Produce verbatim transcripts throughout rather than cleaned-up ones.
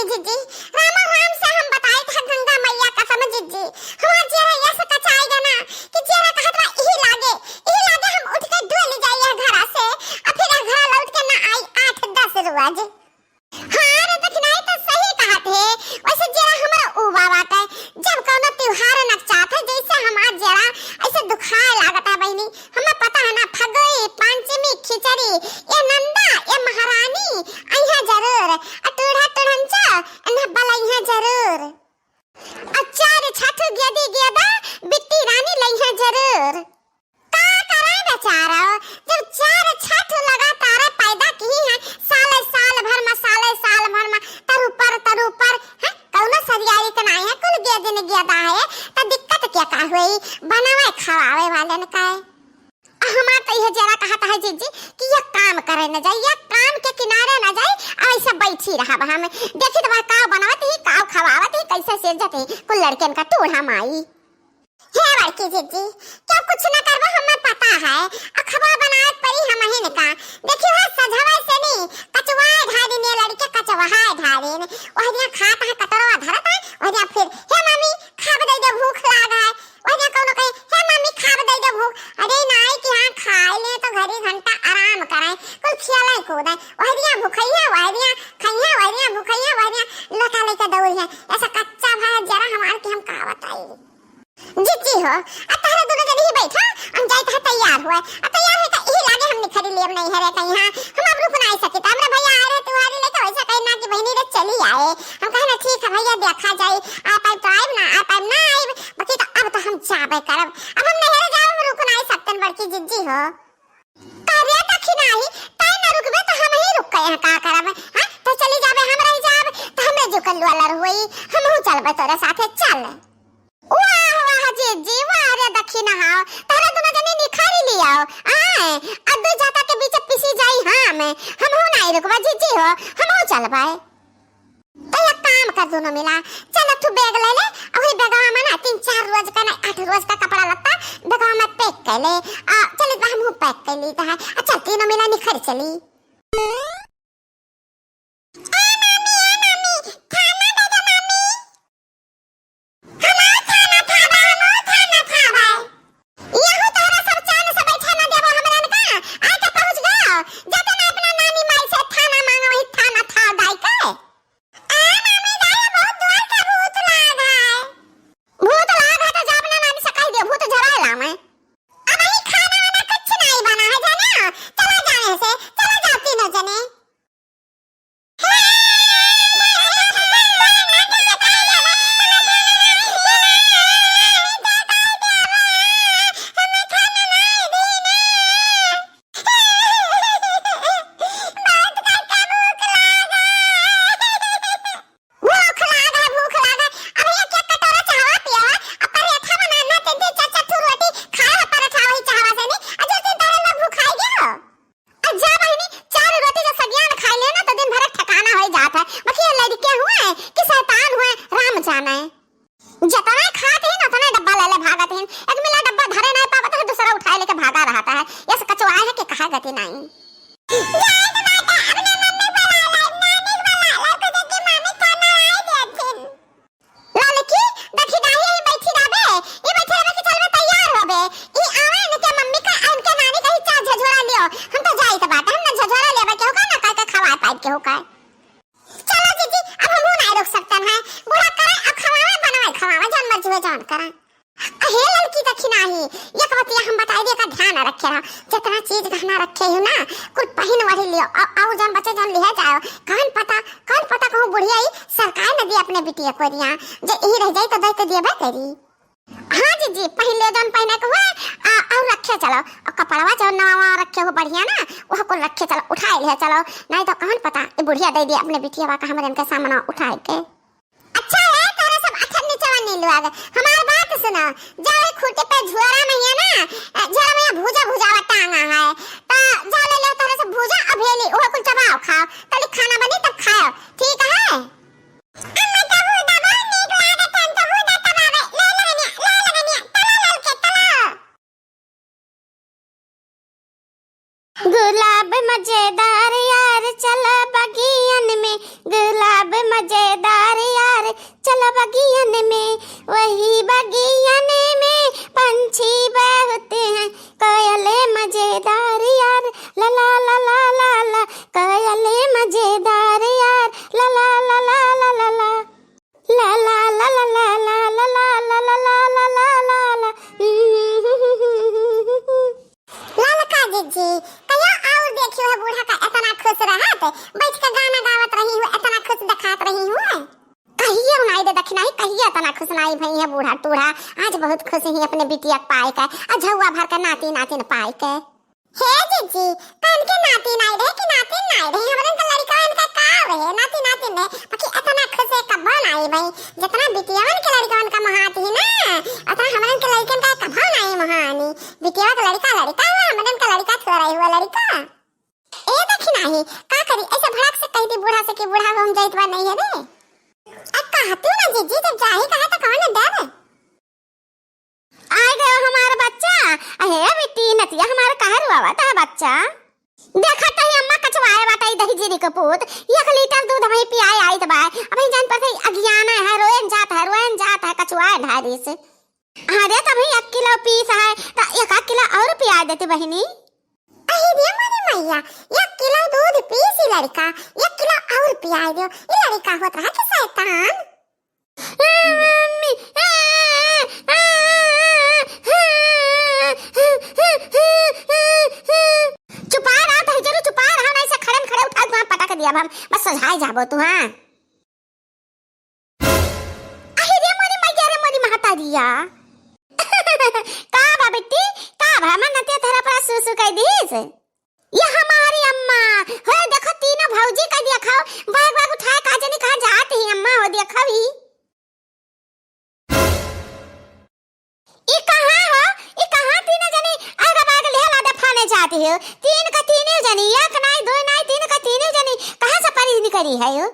जिज्जी, रामो राम से हम बताइत है गंगा मैया कसम जिज्जी, हमार जियरा यस कचाई गा ना कि जियरा कहत बा, "इही लागे, इही लागे हम उठ के डोली जाई यह घरा से, आ फिर यह घरा लौट के ना आई आठ दस रोज।" हाँ रे दखिनाही तो सही कहत है, वैसे जियरा हमारा उबा बाटे, जब कौनो त्योहार नकचात है, जैसे हमार जियरा ऐसे दुखाए लागत है बहिनी, हमें पता है ना, फगुई, पंचमी, खिचड़ी, ये नंदा, ये महारानी, अइहा जरूर। आ टूढ़ा टुढ़नचा, इन्हें बलइहा जरूर। आ चार छठ गेदी गेदा, बिट्टी रानी लइहा जरूर। का करे बेचारा, जब चार छठ लगातार पैदा की है, साले साल भर में, साले साल भर में, तरु पर, तरु पर, हैं? कौनो सरियाई के नाई है, कुल गेदिन गेदा है, त दिक्कत क्या का हुई? बनावे खवावे वालन का है। आ हमार तो यह जरा कहत है जिज्जी कि यह काम करे न जाई, यह काम के किनारे न जाई, आ ऐसे बैठी रहब हम। देखी तो वह काव बनावत ही, काव खवावत ही, कैसे सेजत ही, कुल लड़कन का टूढ़ा माई। हे बड़की जिज्जी, क्यों कुछ न करबो, हमें पता है, अखबा बनावत परी हमहिन का। देखी वह सजवे से नी, कचवाए धारी ने लड़के कचवाए धारी ने, वह दिया खात है, कटोरवा धरत है, वह दिया फिर, "हे मम्मी, खाब दे दे, भूख लाग है।" वहरिया कौनो कहे, "हे मम्मी, खाब दे दे भूख।" अरे नाई कि हाँ, खाए ले तो घड़ी घंटा आराम कराए, कुल खेले कूदे। वहरिया भूखइया, वहरिया खइया, वहरिया भूखइया, वहरिया लटा लेके दौड़िया। ऐसा कच्चा भाई जरा हमार के हम का बताई। जिज्जी हो, अब तहरे दोनों जने ही बैठा, हम जाइत है तैयार हुए। अब तैयार है का इही लागे हम निखरी लेब नहीं है रे कहीं, हाँ। हम अब रुक नहीं सकित। हमरा भैया आए रहे तुहारी लेके, वैसा कहे ना कि बहिनी रे चली आए। हम कहे ना ठीक है भैया देखा जाए, आ पाइब तो आइब ना, आ पाइब ना आइब, बाकी तो अब तो हम जाबे करब। अब हम नहरे जाब, हम रुक नाई सकतन बड़की जिज्जी हो। का रे दखिनाही, तै न रुकबे तो हम ही रुक के यहाँ का करब, हाँ? तो चली जाबे, हम रह जाब, तो हमरे जो कल्लू वाला रहोई, हम हूँ चलबे तोरे साथे, चल। वाह, वाह जिज्जी, वाह रे दखिनहा, तहरा दुनो जने निखारी लियाओ, आए, अब दू जाता के बीच पिसी जाई हम, हम हूँ नाई रुकबा जिज्जी हो, हम हूँ चलबे। तो एक काम कर दुनो मिला, चल तू बैग ले ले, अउरी बैगवा में ना तीन चार रोज का ना आठ रोज का कपड़ा लत्ता बैगवा में पैक कर ले, आ चल बा हमहू पैक कर ली तो है, आ चल तीनों मिला निखर चली। ए मामी, ए मामी, थाना दे दो मामी। हमार थाना थाबा, हमार थाना थाबा। यहू तोहरा सब चान से बैठे ना देबो हमरन का। आ के पहुँच गयो। जाते ना अपना नानी माई से थाना मांगो, वही थाना थाव दाई के। ए मामी दाई, बहुत जोर के भूत लाग है। भूत लाग है तो जा अपना नानी से कह दियो, भूत झराए लावे। अब ही खाना वाना कुछ नहीं बना है जाने। चला जाने से, चला जाओ तीनों जने। भूख लाग है, भूख लाग है। अब एक एक कटोरा चाहवा पियावा, अब परेठा बनाना, तीन तीन चार चार ठो रोटी खाए है पराठा वही चाहवा से नहीं। आ जो दिन तारे लोग भूखाई गए हो। आ जा बहिनी, चार रोटी जो सगियान खाई ले ना, तो दिन भर ठिकाना हो जात है। बाकी ये लड़के हुए कि शैतान हुए, राम जाने। जितना खात ही ना, उतना डब्बा ले ले भागत ही। एक मिला डब्बा धरे नहीं पावत है, दूसरा उठाए लेके भागा रहता है। यस कचवाए है कि कहा गति नहीं। जाए तो बात है, अपने मम्मी बुला ले, नानी बुला ले, कुछ की मामी खाना लाई देथिन। ललकी, दखिनाही, ई बैठी रहबे, ई बैठी रहबे कि चलबे तैयार होबे। ई आवे इनके मम्मी का, इनके नानी कही चार झझोरा लियो। हम तो जाइत बाटे, हम ना झझोरा लेबे केहू का, ना कह के खवाए पाइब केहू का। चलो जीजी, अब हमहू नाई रुक सकतन है। बूढ़ा करे, अब खवावे, बनावे, खवावे, जौन मर्जी हो, जौन करे। अहे ललकी दखिनाही, एक बतिया हम बताई दे, का ध्यान रखे रहा। जितना चीज गहना रखे हो ना, कुल पहिन वही लियो, और, और जौन बचे जौन लिहे जाओ। कौन पता, कौन पता कहूँ बुढ़िया ही सरकार न दी अपने बिटिया को दिया, जे यही रह जाई तो दे के दिए करी। हाँ जीजी, पहिन ले जौन पहिने के हुए, आ, और रखे चलो, और कपड़वा जौन नवा रखे हो बढ़िया ना, वह कुल रखे चलो, उठाए ले चलो, नहीं तो कौन पता ये बुढ़िया दे दी अपने बिटिया का हमरे इनके सामने उठाए के। अच्छा है, तोरा सब अठन्नी चवन्नी लोग, हमार बात सुनो, जाओ ये खूंटी पे झोरा में है ना, अ, झोरा में भूजा भुजावा टांगा है, तो जाओ ले लो तोरा सब भूजा, अभेली, वो कुल चबाओ खाओ, तली खाना बनी तब खाओ, ठीक है? अम्मा, तबू दबा नीक लागत है, तबू दा तबावे, ले लगनिया, ले लगनिया, तला ललके, तला। गुलाब मजेदार यार चला बगियन में, गुलाब मजेदार यार, चल बगियन में, वही बगियन में पंछी बहुत हैं। कोयल मजेदार यार, ला ला ला ला ला ला, कोयल मजेदार यार, ला ला ला ला ला ला ला। ललका जिज्जी, कहियो और देखियो है बूढ़ा का इतना खुश रहत, बैठ के गाना गावत रही हूँ, इतना खुश दिखात रही हूँ। कहियो नाई दे दखिनाही, कहियो इतना खुश नाई भई है बूढ़ा टूढ़ा। आज बहुत खुश ही अपने बिटिया के पाए के, आ झउआ भर के नाती नातिन पाए के। हे जिज्जी, कान के नाती नाई रहे कि नातिन नाई रहे, हमरन के लड़िकवन के का रहे, नाती नातिन रहे, बाकी इतना खुश है कब्बो नाई भई, जितना बिटियवन के लड़िकवन का महात ही ना, उतना हमरन के लड़िकन का कब्बो नाई महानी। बिटियवा के लड़िका लड़िका हुआ, हमरन का लड़िका थोड़ा हुआ लड़िका। ए दखिनाही, का करी, ऐसे भड़क से कह दी बूढ़ा से कि बूढ़ा हम जाइत बा नहीं है रे। अब कहतू ना जिज्जी, जब जाही कहा तो कौन डर? आइ गयो हमार बच्चा। अहे बिट्टी नतिया हमार काहे रोआवत है बच्चा? देखत ही अम्मा कचुआए बाटे दही जीरी के पूत, एक लीटर दूध हमें पियाए आइत बा। अबही जान पड़त है अगियाना है, रोएन जात है, रोएन जात है, कचुआए ढारी से। अरे तबही एक किलो पीस है, त एक आध किलो और पियाए देती बहिनी। अही रे मोरी मैया, एक किलो दूध पीस ही लड़िका, एक किलो और पियाए दियो। ई लड़िका होत रहा कि शैतान। चुपाए रहा, तही जरूर चुपाए रहा, नहीं से खड़े में खड़े उठा के पटक दिया हम, बस सोझाए जाबो तू, हाँ। अही रे मोरी मैया रे मोरी महतारिया। का बा बिट्टी, का भा मन नतिया तहरा पर सु सु कह दीस? ये हमारी अम्मा, होए देखो तीनों भौजी का देखो, बैग वैग उठाए का जनी कहाँ जात ही अम्मा, हो देखो ही। ई कहाँ हो, ई कहाँ तीनों जनी आगा बैग ले ला दफाने जाती हो? तीन का तीनों जनी, एक नाई, दो नाई, तीन का तीनों जनी, कहाँ से परी निकली है यो?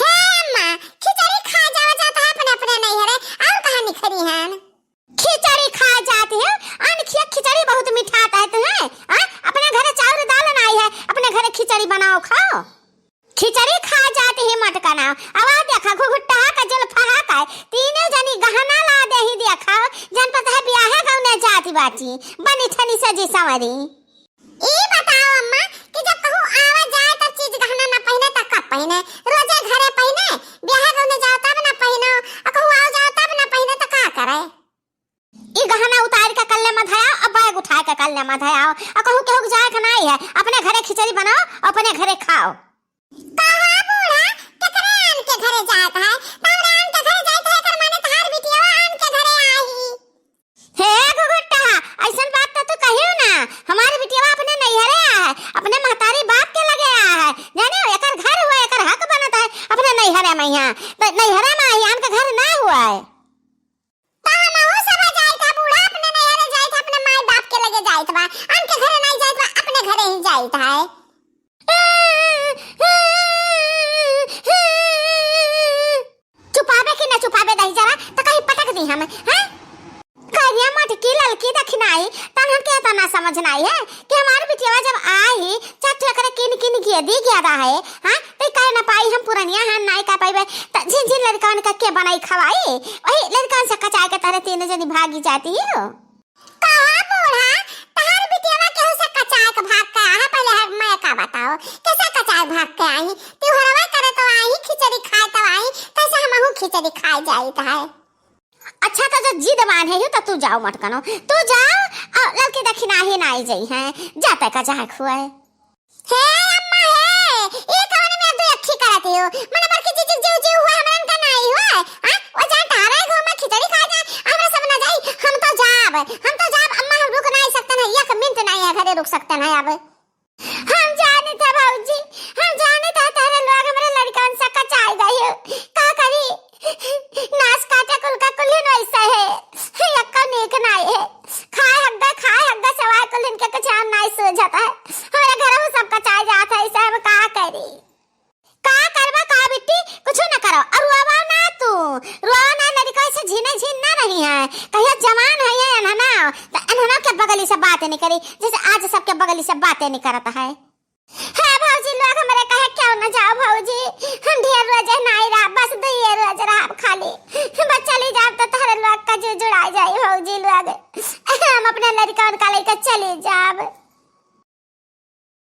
हे अम्मा, खिचड़ी खा जावा जात है अपने अपने नैहरे, और कहाँ निकरी हन? खिचड़ी खा जाती हो, अन खिया खिचड़ी बहुत मिठात है तुम्हें, हाँ? अपने घरे चाउर दाल नाई है, अपने घरे खिचड़ी बनाओ खाओ। खिचड़ी खा जाती है मटकना, अब आ देखा घुघुट्टा का जुल्फहा का, तीनों जनी गहना ला दे ही देखा, जन पता है ब्याहे गौने जाती बाची, बनी ठनी सजी संवरी। ई बताओ अम्मा कि जब कहूँ आवा जाए तब चीज गहना ना पहिने त कब पहिने? रोजे घरे पहिने, ब्याहे गौने जाओ तब ना पहिनो, आ कहूँ आओ जाओ तब ना पहिने त का करे? ई गहना उतार के कल्ले में धयाओ, अब बैग उठा के कल्ले में धयाओ, आ कहूँ केहू के जाए के नाई है, अपने घरे खिचड़ी बनाओ, अपने घरे खाओ। कहा बूढ़ा, केकरे आन के घरे जात है? तोहरे आन के घरे जात है, एकर माने तोहार बिटिया आन के घरे आई। हे घुघुट्टा, ऐसन बात तो तू कहियो ना। हमार बिटिया अपने नैहरे आ है, अपने महतारी बाप के लगे आ है। जाने हो, एकर घर हुआ, एकर हक बनत है अपने नैहरे में। यहाँ तो नैहरे में आई, आन के घर ना हुआ है। तो हमहू सब जाइत है, बूढ़ा अपने नैहरे जाइत है, अपने माई बाप के लगे जाइत बा, आन के घरे नहीं जाइत बा, अपने घरे ही जाइत है। चुपाबे कि न चुपाबे दही जरा, त कहीं पटक दी हम, हैं? करिया मटकी ललकी दखिनाई, तन हमके एतना समझ नाई है कि हमार बिटिया जब आई, चार ठो एकरे किन किन के दी गया रहे, हाँ? त काहे न पाई, हम पुरनिया हन, नाई का पाइबे, त झिन झिन लड़कवन का के बनाई खवाई, वही लड़कवन से कचाए के तहरे तीन जनी भागी जाती हो। कहा बूढ़ा, तहार बिटिया केहू से कचाए के भाग के आए? पहले हम मैं का बताओ, कैसे कचाए भाग के आई? तिउहरवा करे तो आई, खिचड़ी खाए तो आई, कैसे हमहू खिचड़ी खाए जाइत है? अच्छा, तो जो जिद बांधे हो, तो तू जाओ मटकनो, तू जाओ, और लड़की दखिनाही ना आई जाई है, जाते का जाए खुआए। हे अम्मा हे, ई कवन में दू अखी करत हो? मने बड़की जीजी जीव जीव हुआ, हमरन का नाई हुआ? हाँ? वो जान टहरे घूमे, खिचड़ी खा जाए, हमरा सब ना जाई, हम तो जाब, हम तो जाब अम्मा, हम रुक नाई सकते हैं, एक मिनट नाई है घरे रुक सकते हैं अब। हम जाने थे भौजी, हम जाने थे तोहरे लोग हमरे लड़कन से कचाई गई हो, का करी? नास काटे कुल का कुल्हिन वैसा है, यक्का नीक नाई है। खाए हग्गा, खाए हग्गा सवाए कुल्हिन के कुछ आन नाई सूझत है। हमरे घरहू सब कचाए जात है, इसे हम का करी? का करबा का बिट्टी? कुछ न करो। और रोवा ना तू, रोवा ना, लड़का से झीने झीन ना रही है। कहिया जवान है ये अनहना, तो अनहना के बगली से बातें नहीं करी, जैसे आज सबके बगली से बातें नहीं करत है। हे भौजी, लोग हमरे कहे क्यों न जाओ भौजी, हम ढेर रोजे न लड़का उनका लेके चले जाब।